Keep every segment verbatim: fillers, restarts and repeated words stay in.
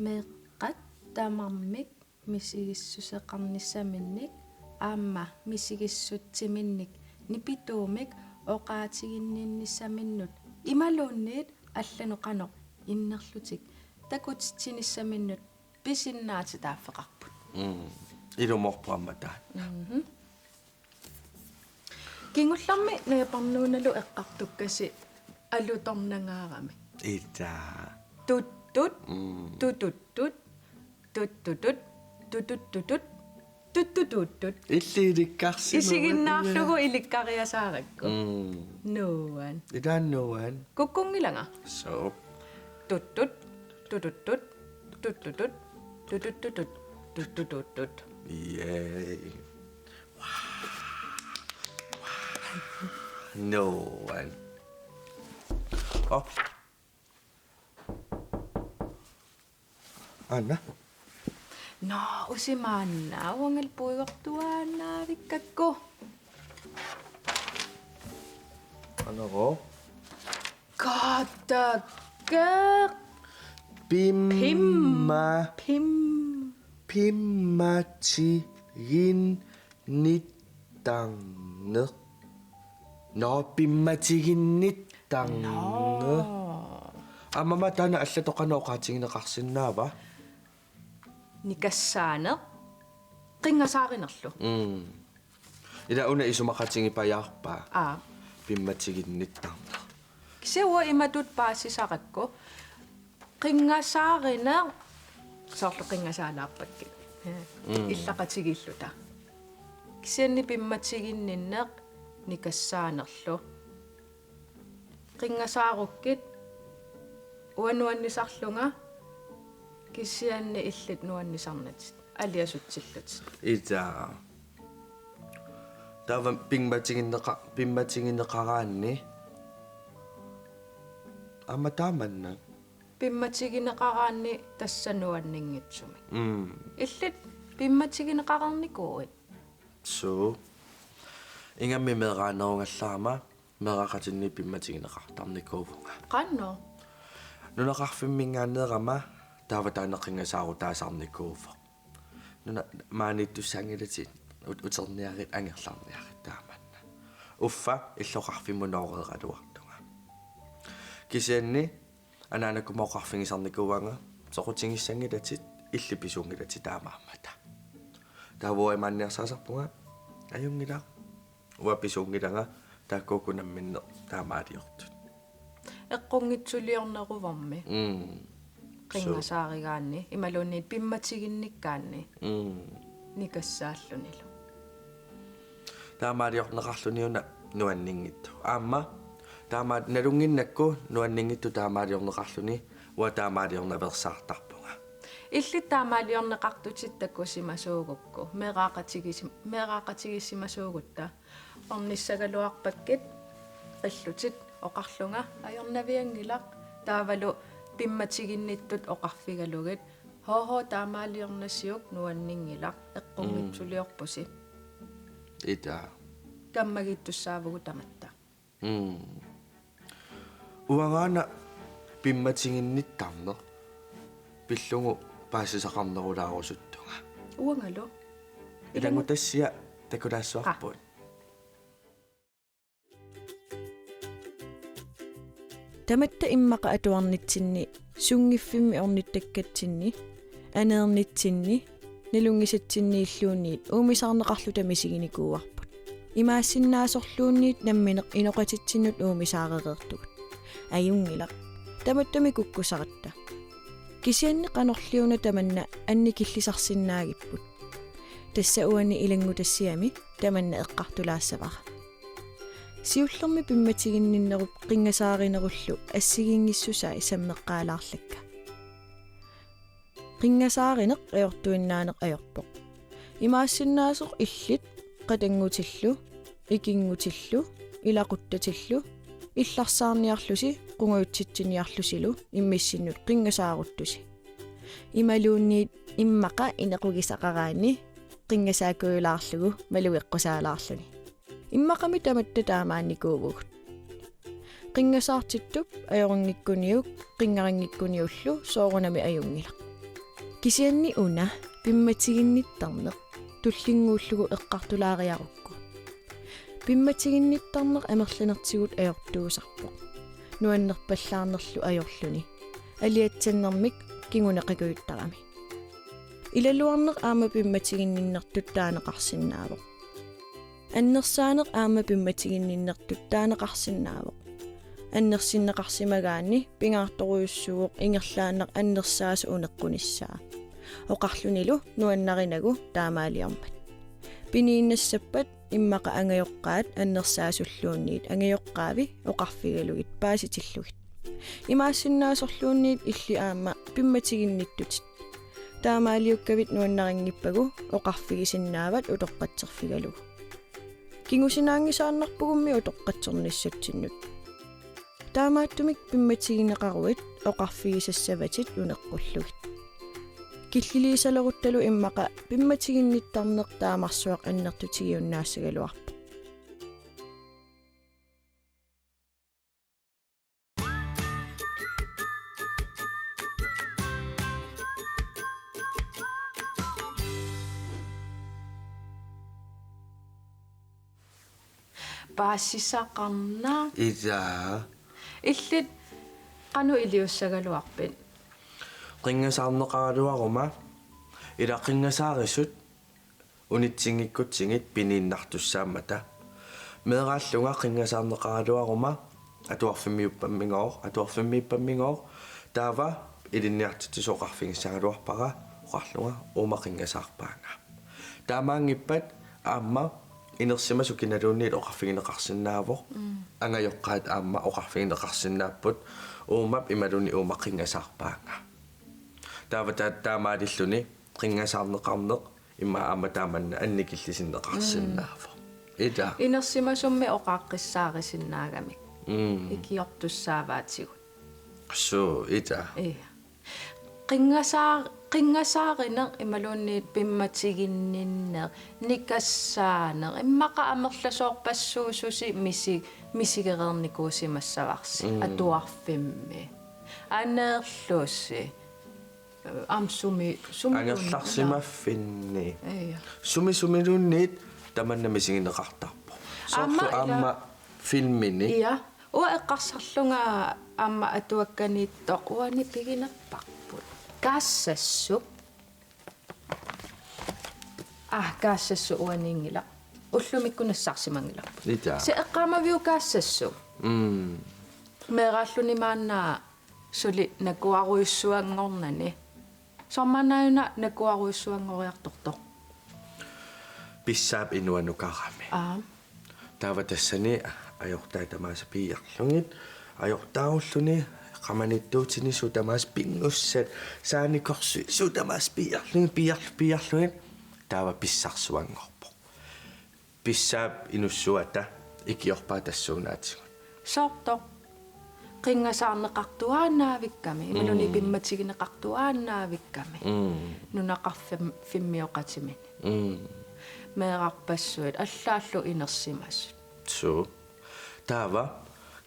Meeqqat tamarmik misigissuseqarnissaminnik aamma misigissutsiminnik nipituumik oqaatiginninnissaminnut imaluunniit allanut qanoq innerlutik takutitsinissaminnut pisinnaatitaaffeqarput. Mm. Ilumoorpoq aamma taanna. Mhm. Kingullermi najaparnuunalu eqqartukkasi alutornangaarami. Ita. Tuttut, Mm. tututtut, tuttutut, tututtutut, tuttututtut. Illit ilikkarsimavit. Isiginnaarlugu ilikkariasaarakku. Mm. Nuan. Ita nuan. Kukkunngilanga. So. Tuttut, tututtut, tuttutut, tututtutut, tuttututtut. Yay. Nuan. Oh. Anna. Nå, usimaanna, uangal puigortuaannaavikkakku. Anaro. Katakkeq. Pimma. Pim-, pim-, Pimmatiginnittarneq. Nå, pimmatiginnittarneq. Nå. Aamma taanna allatoqarneq oqaatigineqarsinnaava? Nikassaaneq. Qinngasaarinerlu. Mm. Ila una isumaqatigipajaarpaa. Aa. Pimmatiginnittarneq. Kisianni uanga imatut paasisarakku. Qinngasaarineq soorlu qinngasaalaarpakkit. Mm. Illaqatigiilluta. Kisianni pimmatiginninneq nikassaanerlu. Qinngasaarukkit uanga nuannisarlunga kisianni illit nuannisarnatit. Aliasutsillutit. Ita. Taava pimmatiginneqa-, pimmatigineqaraanni. Aamma taamanna. Pimmatigineqaraanni tassa nuanninngitsumik. Mm. Illit pimmatigineqareernikuuit? Suu. Ingammik meeraanerugallarama meeraqatinni pimmatigineqartarnikuuvunga. Qanoq? Nunaqarfimminngaanneerama taava taanna qinngasaarutaasarnikuuvoq. Nuna maaniittussaanngilatit ut-, uterniarit angerlarniarit taamanna. Uffa illoqarfimmut nooreeraluartunga. Kisianni anaanakkut oqarfigisarnikuuaanga soqutigissanngilatit illit pisuunngilatit taamaammata. Taava uanga imaanniarsaasarpunga ajunngilaq. Uanga pisuunngilanga taakkuuku namminneq taamaaliortut. Eqqunngitsuliorneruvormi. Mm. Qinngasaarigaanni, imaluunniit pimmatiginnikkaanni. Mm. Nikassaallunilu. Taamaaliorneqarluni una nuanninngitsoq. Aamma, taama nalunnginnakku nuanninngitsoq taamaaliorneqarluni, uanga taamaaliornaveersaartarpunga. Illit taamaaliorneqartutit takusimasuugukku, meeraqatigisim-, meeraqatigisimasuugutta. Ornissagaluarpakkit qillutit oqarlunga ajornavianngilaq taavalu pimmatiginnittut oqarfigalugit. Hoho taamaaliornasiuk nuanninngilaq eqqunngitsuliorpusi. Mm. Ita. Kammagiittussaavugut tamatta. Mm. Uangaana pimmatiginnittarneq pillugu paasisaqarnerulaarusuttunga. Uangalu. Ilanngutassia takulaassuarput. Aa. Tamatta immaqa atuarnitsinni sunngiffimmi ornittakkatsinni, aneernitsinni, nalunngisatsinniilluunniit uumisaarneqarluta misiginikuuarput. Imaassinnaasorluunniit nammineq inoqatitsinnut uumisaarereertugut. Ajunngilaq. Tamattami kukkusaratta. Kisianni qanorliuna tamanna annikillisarsinnaagipput. Tassa uani ilanngutassiami tamanna eqqartulaassavara. Siullermik pimmatiginninnerup qinngasaarinerullu assigiinngissusai sammeqqaalaarlakka. Qinngasaarineq ajortuinnaaneq ajorpoq. Imaassinnaasoq illit qatanngutillu, ikinngutillu, ilaquttatillu, illarsaarniarlusi, qungujutsitsiniarlusilu immissinnut qinngasaaruttusi. Imaluunniit immaqa inequgisaqaraanni qinngasaakkujulaarlugu malugeqqusaalaarluni. Immaqami tamatta taamaannikuuvugut. Qinngasaartittup ajoringikkunniuk, qinngaringikkunniullu soorunami ajunngilaq. Kisianni una pimmatiginnittarneq tullinnguullugu eqqartulaariarukku. Pimmatiginnittarneq amerlanertigut ajortuusarpoq. Nuannerpallaarnerlu ajorluni. Aliatsannermik kinguneqakujuttarami. Ilaluarneq aamma pimmatiginninnertut taaneqarsinnaavoq. Annersaaneq aamma pimmatiginninnertut taaneqarsinnaavoq. Annersinneqarsimagaanni pingaartorujussuuvoq ingerlaannaq annersaasoq uneqqunissaa. Oqarlunilu nuannarinagu taamaaliormat. Piniinnassappat immaqa angajoqqaat annersaasulluunniit angajoqqaavi oqarfigalugit paasitillugit. Imaassinnaasorluunniit illit aamma pimmatiginnittutit. Taamaaliukkavit nuannarinngippagu oqarfigisinnaavat utoqqatserfigalugu. Kingusinaanngisaannarpugummi utoqqatsernissatsinnut. Taamaattumik pimmatigineqaruit oqarfigisassavatit uneqqullugit. Killiliisaleruttalu immaqa pimmatiginnittarneq taamarsuaq annertutigiunnaassagaluarpoq. Paasisaqarnaq. Ilaa. Illit qanoq iliussagaluarpit? Qinngasaarneqaraluaruma, ila qinngasaarisut unitsinngikkutsinnit piniinnartussaammata. Meeraallunga qinngasaarneqaraluaruma atuarfimmiuppammigooq, atuarfimmiuppammigooq, taava ilinniartitsisut oqarfigissagaluarpara oqarlunga uuma qinngasaarpaannga. Taamaanngippat aamma inersimasoq kinaluunniit oqarfigineqarsinnaavoq. Mm. Angajoqqaat aamma oqarfigineqarsinnaapput uumap imaluunniit uuma qinngasaarpaannga. Taava ta-, taamaalilluni qinngasaarneqarneq immaqa aamma taamanna annikillisinneqarsinnaavoq. Mm. Ilaa. Inersimasummi oqaaqqissaarisinnaagamik. Mm. Ikiortussaavaatigut. Suu, ilaa. Ia. Qinngasaar-, qinngasaarineq imaluunniit pimmatiginninneq, nikassaaneq, immaqa amerlasoorpassuususi misi-, misigereernikuusimassavarsi, mm, atuarfimmi. Aneerlusi. Aamma sumi, sumi angerlarsimaffinni. Ia. Sumi sumiluunniit tamanna misigineqartarpoq. Soorlu aamma ila- aamma filmini. Ia. Uanga eqqarsarlunga aamma atuakkaniittoq uani piginerparput. Kaassassuk. Aa, kaassassuk uaniinngilaq. Ullumikkut nassarsimanngilarput. Ilaa. Se eqqaamaviuk kaassassuk? Mm. Meeraalluni maanna suli nakuarujussuanngornani. Soormaannaana nakuarujussuanngoriartortoq. Pissaap inuanukarami. Aa. Taava tassani ajortai tamaasa piiarlugit, ajortaarulluni, qamanittuutini suut tamaasa pinngussat, saanikorsuit suut tamaasa piiarlugit, piiarlu-, piiarlugit, taava pissarsuanngorpoq. Pissaap inussuata ikiorpaa tassuunaatigut. Soortoq. Qinngasaarneqartuaannaavikkami, imaluunniit, mm, pimmatigineqartuaannaavikkami. Mm. Nunaqarfim-, -fimmioqatiminit. Mm. Meerarpassuit, allaallu inersimasut. Suu. Taava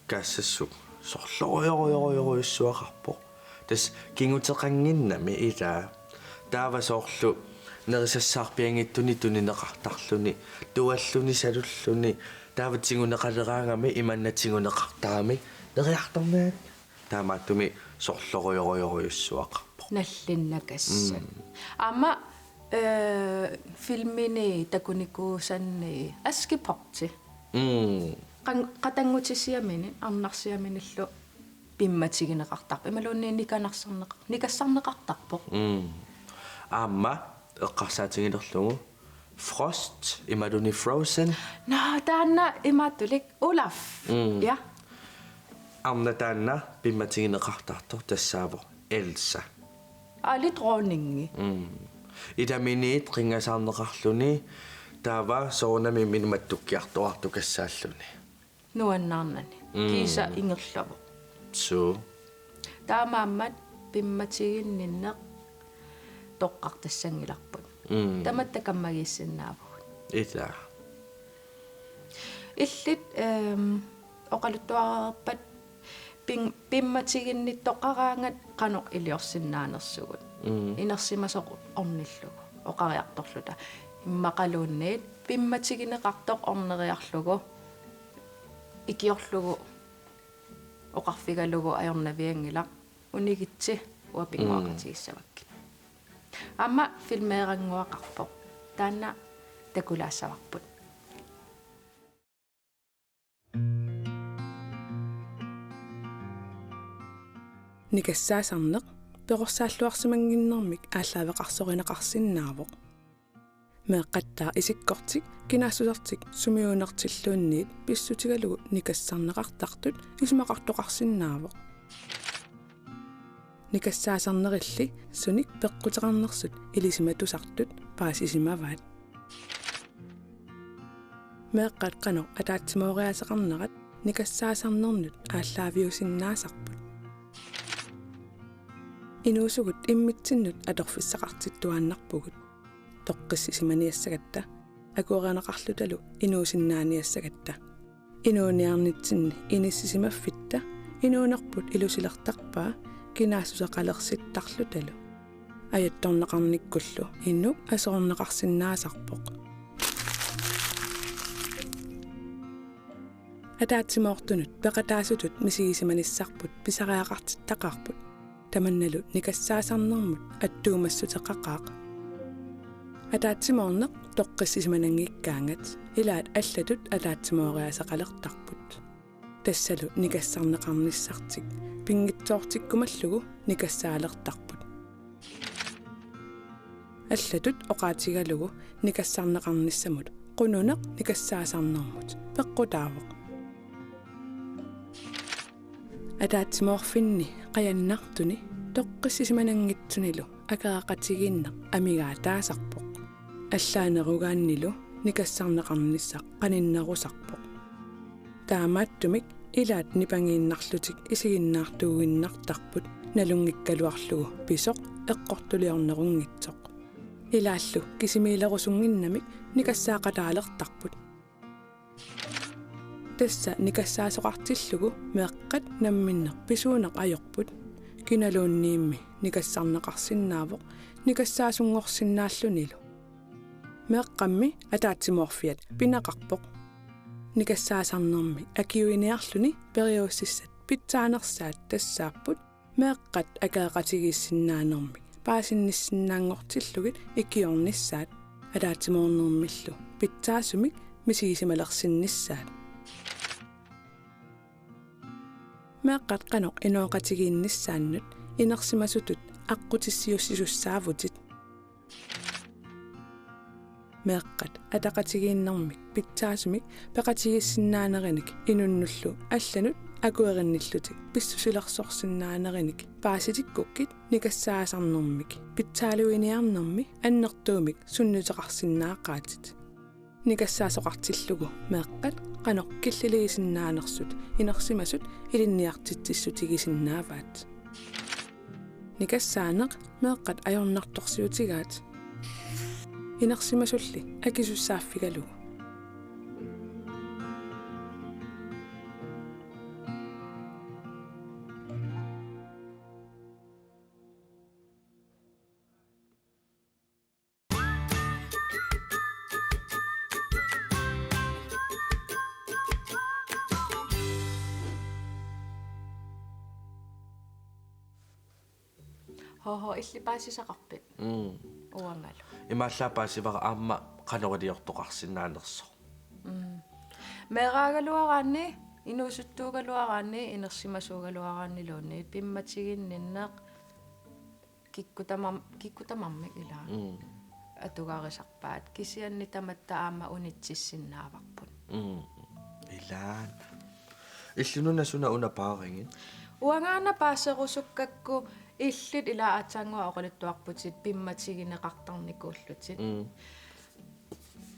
kaassassuk sorlorujorujorujorujussuaqarpoq. Tassa kinguteqannginnami ilaa. Taava soorlu nerisassaarpianngitsunik tunineqartarluni, tualluni salulluni, taava tiguneqaleraangami imanna tiguneqartarami neriartornaat. Taamaattumik sorlorujorujorujussuaqarpoq. Nallinnakassat. Mm. Aamma, eh, filmini takunikuusanni Askepot. Mm. Qan-, qatanngutisiaminit, arnarsiaminillu pimmatigineqartarpoq. Imaluunniit nikanarsarneqar-, nikassarneqartarpoq. Mm. Aamma eqqarsaatigilerlugu Frost, imaluunniit Frozen. Naa, taanna imaattulik Olaf. Mm. Ja. Arnaq taanna pimmatigineqartartoq tassaavoq Elsa. Aali dronningi. Mm. Ilaminiit qinngasaarneqarluni taava soorunami imminut mattukkiartuaartukassaalluni. Nuannaarnani. Mm. Kiisa ingerlavoq. Suu. Taamaammat pimmatiginninneq toqqartassanngilarput. Mm. Tamatta kammagiissinnaavugut. Ilaa. Illit, ehm, oqaluttuareerpat Pim-, pimmatiginnittoqaraangat qanoq iliorsinnaanersugut. Mm. Inersimasoq ornillugu, oqariartorluta. Immaqaluunniit pimmatigineqartoq orneriarlugu, ikiorlugu, oqarfigalugu ajornavianngilaq, unigitsi uanga pinnguaqatigissavakkit. Aamma filmeerannguaqarpoq. Taanna takulaassavarput. Nikassaasarneq perorsaalluarsimannginnermik aallaaveqarsorineqarsinnaavoq. Meeqqattaaq isikkortik kinaassusertik sumiuunertilluunniit pissutigalugu nikassarneqartartut isumaqartoqarsinnaavoq. Nikassaasarnerilli sunik peqquteqarnersut ilisimatusartut paasisimavaat. Meeqqat qanoq ataatsimooriaaseqarnerat nikassaasarnernut aallaaviusinnaasarput. Inuusugut immitsinnut atorfissaqartittuaannarpugut. Toqqissisimaniassagatta, akuerineqarlutalu inuusinnaaniassagatta. Inuuniarnitsinni inissisimaffitta inuunerput ilusilertarpaa kinaassuseqalersittarlutalu. Ajattorneqarnikkullu inuk aserorneqarsinnaasarpoq. Ataatsimoortunut peqataasutut misigisimanissarput pisariaqartittaqaarput. Tamannalu nikassaasarnermut attuumassuteqaqaaq. Ataatsimoorneq toqqissisimananngikkaangat ilaat allatut ataatsimooriaaseqalertarput. Tassalu nikassarneqarnissartik pinngitsoortikkumallugu nikassaalertarput. Allatut oqaatigalugu nikassarneqarnissamut qununeq nikassaasarnermut peqqutaavoq. Ataatsimoorfinni qajannartuni toqqissisimananngitsunilu akeraqatigiinneq amigaataasarpoq. Allaanerugaannilu nikassarneqarnissaq qaninnerusarpoq. Taamaattumik ilaat nipangiinnarlutik isiginnaartuuginnartarput nalunngikkaluarlugu pisoq eqqortuliornerunngitsoq. Ilaallu kisimiilerusunnginnamik nikassaaqataalertarput. Tassa nikassaasoqartillugu meeqqat namminneq pisuuneq ajorput, kinaluunniimmi nikassarneqarsinnaavoq nikassaasunngorsinnaallunilu. Meeqqammi ataatsimoorfiat pineqarpoq. Nikassaasarnermi akiuiniarluni periussissat pitsaanersaat tassaapput meeqqat akeqatigiissinnaanermik paasinnissinnaanngortillugit ikiornissaat, ataatsimoornermillu pitsaasumik misigisimalersinnissaat. Meeqqat qanoq inooqatigiinnissaannut inersimasutut aqqutissiuussisussaavutit. Meeqqat ataqatigiinnermik pitsaasumik peqatigiissinnaanerinik inunnullu allanut akuerinnillutik pissusilersorsinnaanerinik paasitikkukkit nikassaasarnermik pitsaaluiniarnermi annertuumik sunnuteqarsinnaaqaatit. Nikassaasoqartillugu meeqqat qanoq killiligisinnaanersut inersimasut ilinniartitsissutigisinnaavat. Nikassaaneq meeqqat ajornartorsiutigaat. Inersimasulli akisussaaffigalugu. Hoho, illit paasisaqarpit? Mm. Uangalu. Imaallaat paasivara aamma qanoq iliortoqarsinnaanersoq. Mm. Meeraagaluaraanni, inuusuttuugaluaraanni, inersimasuugaluaraanniluunniit, pimmatiginninneq, kikkut tamar-, kikkut tamarmik ilaa. Mm. Atugarisarpaat. Kisianni tamatta aamma unitsissinnaavarput. Mm. Ilaana. Illit una suna una paarigit? Uangaana paaserusukkakku illit ilaa aatsaannguaq oqaluttuarputit pimmatigineqartarnikuullutit. Mm.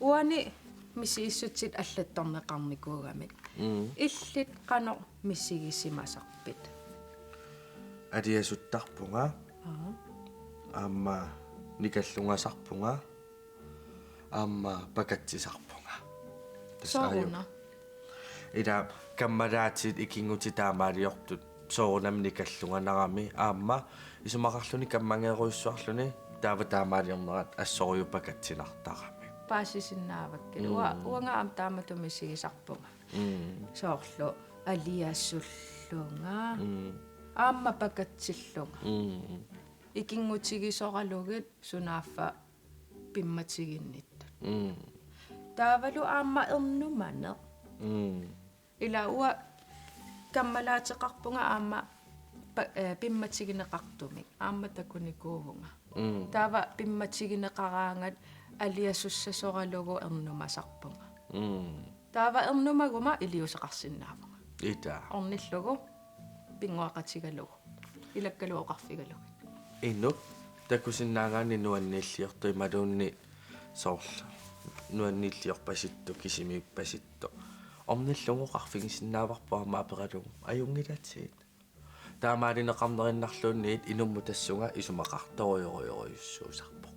Uani misigissutsit allattorneqarnikuugamik. Mm. Illit qanoq misigisimasarpit? Aliasuttarpunga. Aa. Aamma nikallungasarpunga. Aamma pakatsisarpunga. Tassa aaju. Sooruna? Ila kammalaatit ikinngutit taamaaliortut Soorunami nikallunganarami aamma isumaqarluni kammageerujussuarluni taava taamaaliornerat assorujussuaq pakatsinartarami. Paasisinnaavakkit. Mm. Ua-, uanga aamma taamatut misigisarpunga. Mm. Soorlu aliasullunga. Mm. Aamma pakatsillunga. Mm. Ikinngutigisoralugit sunaaffa pimmatiginnittut. Mm. Taavalu aamma ernumaneq. Mm. Ila uanga kammalaateqarpunga aamma pa-, eh, pimmatigineqartumik. Aamma takunikuuvunga. Mm. Taava pimmatigineqaraangat aliasussasoralugu ernumasarpunga. Mm. Taava ernumaguma iliuuseqarsinnaavunga. Ita. Ornillugu, pinnguaqatigalugu. Ilakkalu oqarfigalugit. Inuk takusinnaagaanni nuanniilliortoq imaluunniit soorlu. Nuanniilliorpasittoq, kisimiippasittoq. Ornillugu oqarfigisinnaavarput aamma aperalugu. Ajunngilatit. Taamaalineqarnerinnarluunniit inummut tassunga isumaqartorujorujorujussuusarpoq.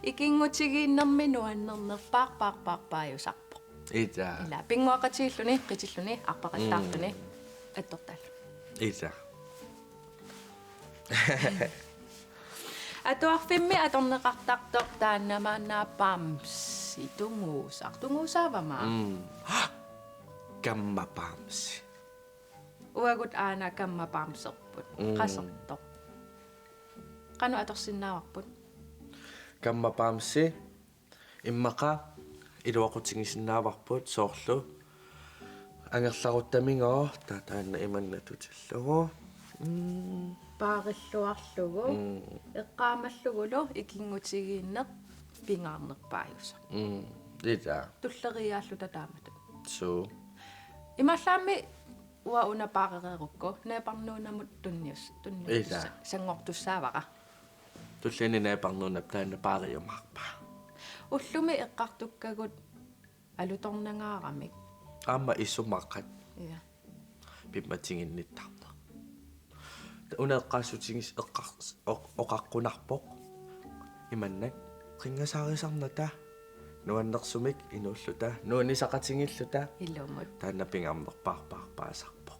Ikinngutigiinnermi nuannernerpaarpaarpaarpaajusarpoq. Ita. Ila, pinnguaqatigiilluni, qitilluni, arpaqattaarluni, mm, attortaalluni. Ita. Atuarfimmi atorneqartartoq taanna maanna bamsi tunguusaq. Tunguusaavama? Mm. Kamma bamsi. Uagut aana kamma bamserput. Mm. Qasertoq. Qanoq atorsinnaavarput? Kamma bamsi. Immaqa iluaqutigisinnaavagut soorlu. Angerlaruttaminngooq, ta-, taanna imanna tutillugu. Mm. Paarilluarlugu. Mm. Eqqaamallugulu ikinngutigiinneq pingaarnerpaajusoq. Mm. Ita. Tulleriiaalluta taamatut. Suu. Imaallaammi uanga una paarereerukku, naapernuunamut tunnius-, tunniutussa-, ita, sanngortussaavara. Tulliani naapernuunap taanna paariumaarpaa. Ullumi eqqartukkagut alutornangaaramik. Aamma isumaqat. Ja. Pimmatiginnittarneq. Una eqqaassutigis-, eqqars-, oq-, oqaqqunarpoq. Imannak. Qinngasaarisarnata. Nuannersumik inuulluta. Nuannisaqatigiilluta. Ilumut. Taanna pingaarnerpaarpaarpaasarpoq.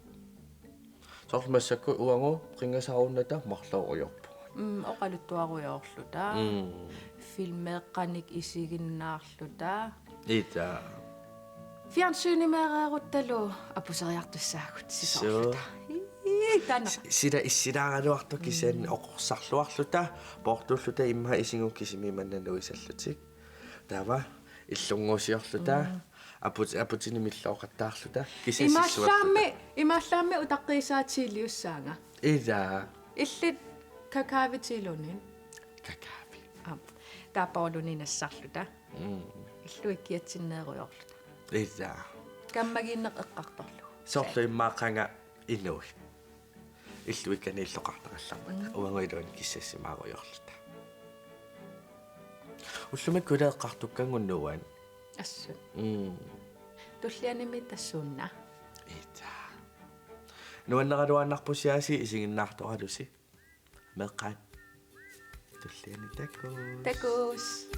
Soorlu massakkut uagut qinngasaarunnata marloorujorpugut. Mm, oqaluttuarujoorluta. Mm. Filmeeqqanik isiginnaarluta. Ita. Fjernsynimeereeruttalu apuseriartussaagut sisoorluta. Suu. Ii, taanna. S-, sila issilaaraluartoq kisianni, mm, oqorsarluarluta, poortuulluta immaqa isigut kisimiik manna nuisallutik. Taava illunnguusiorluta, mm, aput-, aputinik millooqattaarluta, kisianni imaallaammi, sissuarluta. Imaallaammi utaqqiisaatiiliussaanga. Ila. Illit kakaavitiiluunniit. Kakaavi. Aap. Taappauluni nassarluta. Mm. Illuikkiatsinneerujoorluta. Ila. Kammagiinneq eqqartorlugu. Soorlu immaqa qanga inuit. Illuikkaniilloqartarallarmata. Mm. Uagut iluani kissassimaarujoorluta. Ullumikkut ila eqqartukkagut nuann. Assut. Mm. Tullianimi tassuuna. Ita. Nuanneraluaannarpusi aasiit isiginnaartoralusi. Meeqqat. Tulliani takuss. Takuss.